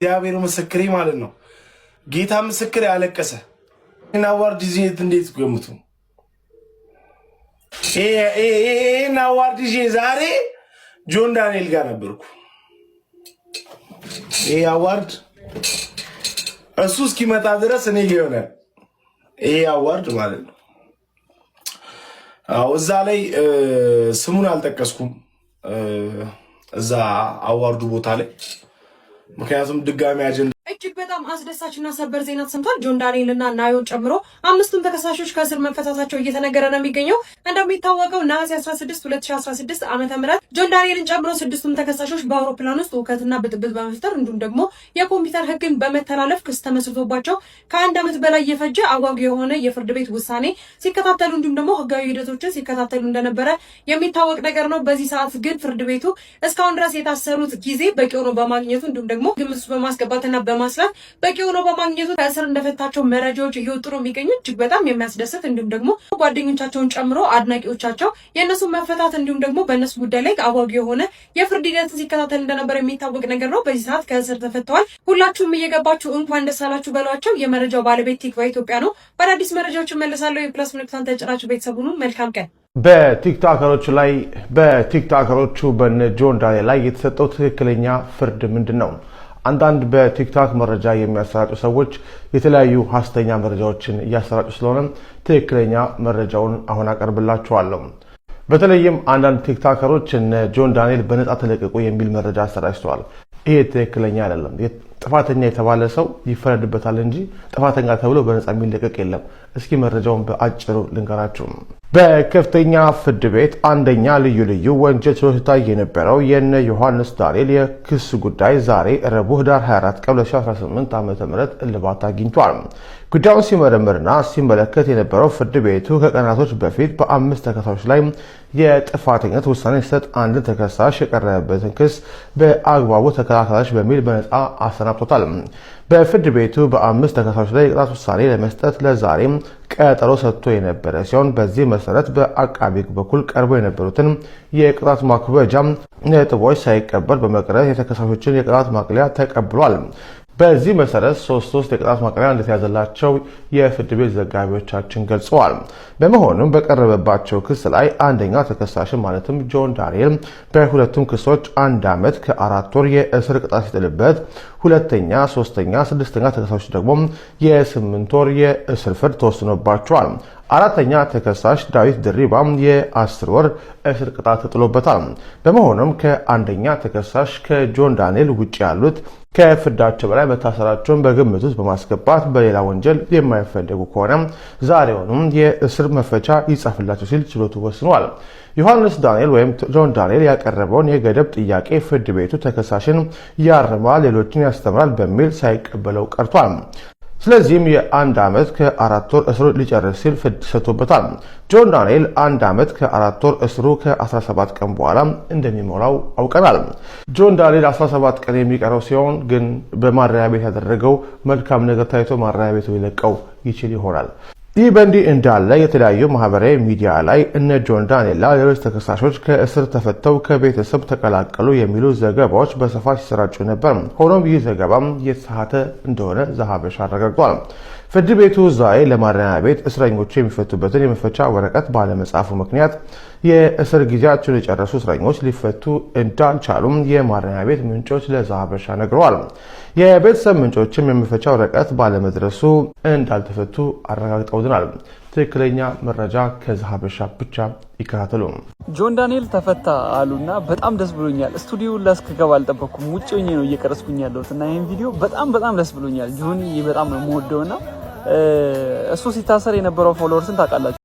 እግዚአብሔር ምስክሬ ማለት ነው። ጌታ ምስክሬ ያለቀሰ። ይህን award ይዤ እንዴት ገምቱ? ይህን award ይዤ ዛሬ ጆን ዳንኤል ጋር ነበርኩ። ይሄ award እሱ እስኪመጣ ድረስ እኔ ጋ ይሆናል። ይሄ award ማለት ነው። አዎ፣ እዛ ላይ ስሙን አልጠቀስኩም እዛ award ኡ ቦታ ላይ፣ ምክንያቱም ድጋሚ አጀንዳ እጅግ በጣም አስደሳችና ሰበር ዜና ተሰምቷል። ጆን ዳንኤል እና ናዮን ጨምሮ አምስቱም ተከሳሾች ከእስር መፈታታቸው እየተነገረ ነው የሚገኘው። እንደሚታወቀው ነሐሴ 16 2016 ዓ.ም. ጆን ዳንኤልን ጨምሮ ስድስቱም ተከሳሾች በአውሮፕላን ውስጥ ሁከትና ብጥብጥ በመፍጠር እንዲሁም ደግሞ የኮምፒውተር ሕግን በመተላለፍ ክስ ተመስርቶባቸው ከ1 ዓመት በላይ የፈጀ አጓጊ የሆነ የፍርድ ቤት ውሳኔ ሲከታተሉ እንዲሁም ደግሞ ሕጋዊ ሂደቶችን ሲከታተሉ እንደነበረ የሚታወቅ ነገር ነው። በዚህ ሰዓት ግን ፍርድ ቤቱ እስካሁን ድረስ የታሰሩት ጊዜ በቂ ሆኖ በማግኘቱ እንዲሁም ደግሞ ግምት ውስጥ በማስገባትና በማስላት በቂ ሆኖ በማግኘቱ ከእስር እንደፈታቸው መረጃዎች እየወጡ ነው የሚገኙ። እጅግ በጣም የሚያስደስት እንዲሁም ደግሞ ጓደኞቻቸውን ጨምሮ አድናቂዎቻቸው የእነሱን መፈታት እንዲሁም ደግሞ በእነሱ ጉዳይ ላይ አጓጊ የሆነ የፍርድ ሂደትን ሲከታተል እንደነበር የሚታወቅ ነገር ነው። በዚህ ሰዓት ከእስር ተፈተዋል። ሁላችሁም እየገባችሁ እንኳን ደስ አላችሁ በሏቸው። የመረጃው ባለቤት ቲክቫህ ኢትዮጵያ ነው። በአዳዲስ መረጃዎች እመለሳለሁ። የ plus ምልክቷን ተጭናችሁ ቤተሰብ ሁኑ። መልካም ቀን። በቲክቶከሮቹ ላይ፣ በቲክቶከሮቹ በነ ጆን ዳንኤል ላይ የተሰጠው ትክክለኛ ፍርድ ምንድን ነው? አንዳንድ በቲክቶክ መረጃ የሚያሰራጩ ሰዎች የተለያዩ ሀሰተኛ መረጃዎችን እያሰራጩ ስለሆነ ትክክለኛ መረጃውን አሁን አቀርብላችኋለሁ። በተለይም አንዳንድ ቲክቶከሮች እነ ጆን ዳንኤል በነፃ ተለቀቁ የሚል መረጃ አሰራጭተዋል። ይሄ ትክክለኛ አይደለም። ጥፋተኛ የተባለ ሰው ይፈረድበታል እንጂ ጥፋተኛ ተብሎ በነፃ የሚለቀቅ የለም። እስኪ መረጃውን በአጭሩ ልንገራችሁ። በከፍተኛ ፍርድ ቤት አንደኛ ልዩ ልዩ ወንጀል ችሎት ሲታይ የነበረው የነ ዮሐንስ ዳንኤል የክስ ጉዳይ ዛሬ ረቡዕ ህዳር 24 ቀን 2018 ዓ.ም እልባት አግኝቷል። ጉዳዩን ሲመረምርና ሲመለከት የነበረው ፍርድ ቤቱ ከቀናቶች በፊት በአምስት ተከሳሾች ላይ የጥፋተኝነት ውሳኔ ሲሰጥ አንድን ተከሳሽ የቀረበበትን ክስ በአግባቡ ተከላክላለች በሚል በነፃ አሰናብቶታል። በፍርድ ቤቱ በአምስት ተከሳሾች ላይ የቅጣት ውሳኔ ለመስጠት ለዛሬ ቀጠሮ ሰጥቶ የነበረ ሲሆን፣ በዚህ መሰረት በአቃቢ ሕግ በኩል ቀርቦ የነበሩትን የቅጣት ማክበጃ ነጥቦች ሳይቀበል በመቅረት የተከሳሾችን የቅጣት ማቅለያ ተቀብሏል። በዚህ መሰረት ሶስት ሶስት የቅጣት ማቅለያ እንደተያዘላቸው የፍርድ ቤት ዘጋቢዎቻችን ገልጸዋል። በመሆኑም በቀረበባቸው ክስ ላይ አንደኛ ተከሳሽን ማለትም ጆን ዳንኤል በሁለቱም ክሶች 1 ዓመት ከ4 ወር የእስር ቅጣት ሲጥልበት፣ ሁለተኛ፣ ሶስተኛ፣ ስድስተኛ ተከሳሾች ደግሞ የ8 ወር የእስር ፍርድ ተወስኖባቸዋል። አራተኛ ተከሳሽ ዳዊት ድሪባ የ10 ወር እስር ቅጣት ተጥሎበታል። በመሆኑም ከአንደኛ ተከሳሽ ከጆን ዳንኤል ውጭ ያሉት ከፍርዳቸው በላይ መታሰራቸውን በግምት ውስጥ በማስገባት በሌላ ወንጀል የማይፈለጉ ከሆነ ዛሬውኑም የእስር መፈቻ ይጻፍላቸው ሲል ችሎቱ ወስኗል። ዮሐንስ ዳንኤል ወይም ጆን ዳንኤል ያቀረበውን የገደብ ጥያቄ ፍርድ ቤቱ ተከሳሽን ያርማል፣ ሌሎችን ያስተምራል በሚል ሳይቀበለው ቀርቷል። ስለዚህም የ1 ዓመት ከ4 ወር እስሩ ሊጨርስ ሲል ፍርድ ሰጥቶበታል። ጆን ዳንኤል 1 ዓመት ከ4 ወር እስሩ ከ17 ቀን በኋላ እንደሚሞላው አውቀናል። ጆን ዳንኤል 17 ቀን የሚቀረው ሲሆን ግን በማረሚያ ቤት ያደረገው መልካም ነገር ታይቶ ማረሚያ ቤቱ ሊለቀው ይችል ይሆናል። ይህ በእንዲህ እንዳለ የተለያዩ ማህበራዊ ሚዲያ ላይ እነ ጆን ዳንኤልና ሌሎች ተከሳሾች ከእስር ተፈተው ከቤተሰብ ተቀላቀሉ የሚሉ ዘገባዎች በስፋት ሲሰራጩ ነበር። ሆኖም ይህ ዘገባም የተሳሳተ እንደሆነ ዘሀበሻ አረጋግጧል። ፍርድ ቤቱ ዛሬ ለማረሚያ ቤት እስረኞቹ የሚፈቱበትን የመፈቻ ወረቀት ባለመጻፉ ምክንያት የእስር ጊዜያቸውን የጨረሱ እስረኞች ሊፈቱ እንዳልቻሉም የማረሚያ ቤት ምንጮች ለዘሀበሻ ነግረዋል። የቤተሰብ ምንጮችም የመፈቻ ወረቀት ባለመድረሱ እንዳልተፈቱ አረጋግጠውልናል። ትክክለኛ መረጃ ከዘሀበሻ ብቻ ይከታተሉ። ጆን ዳንኤል ተፈታ አሉና በጣም ደስ ብሎኛል። ስቱዲዮ እስክገባ አልጠበኩም። ውጭ ሆኜ ነው እየቀረጽኩኝ ያለሁት እና ይህን ቪዲዮ በጣም በጣም ደስ ብሎኛል። ጆኒ በጣም ነው የምወደውና እሱ ሲታሰር የነበረው followers ን ታውቃላችሁ።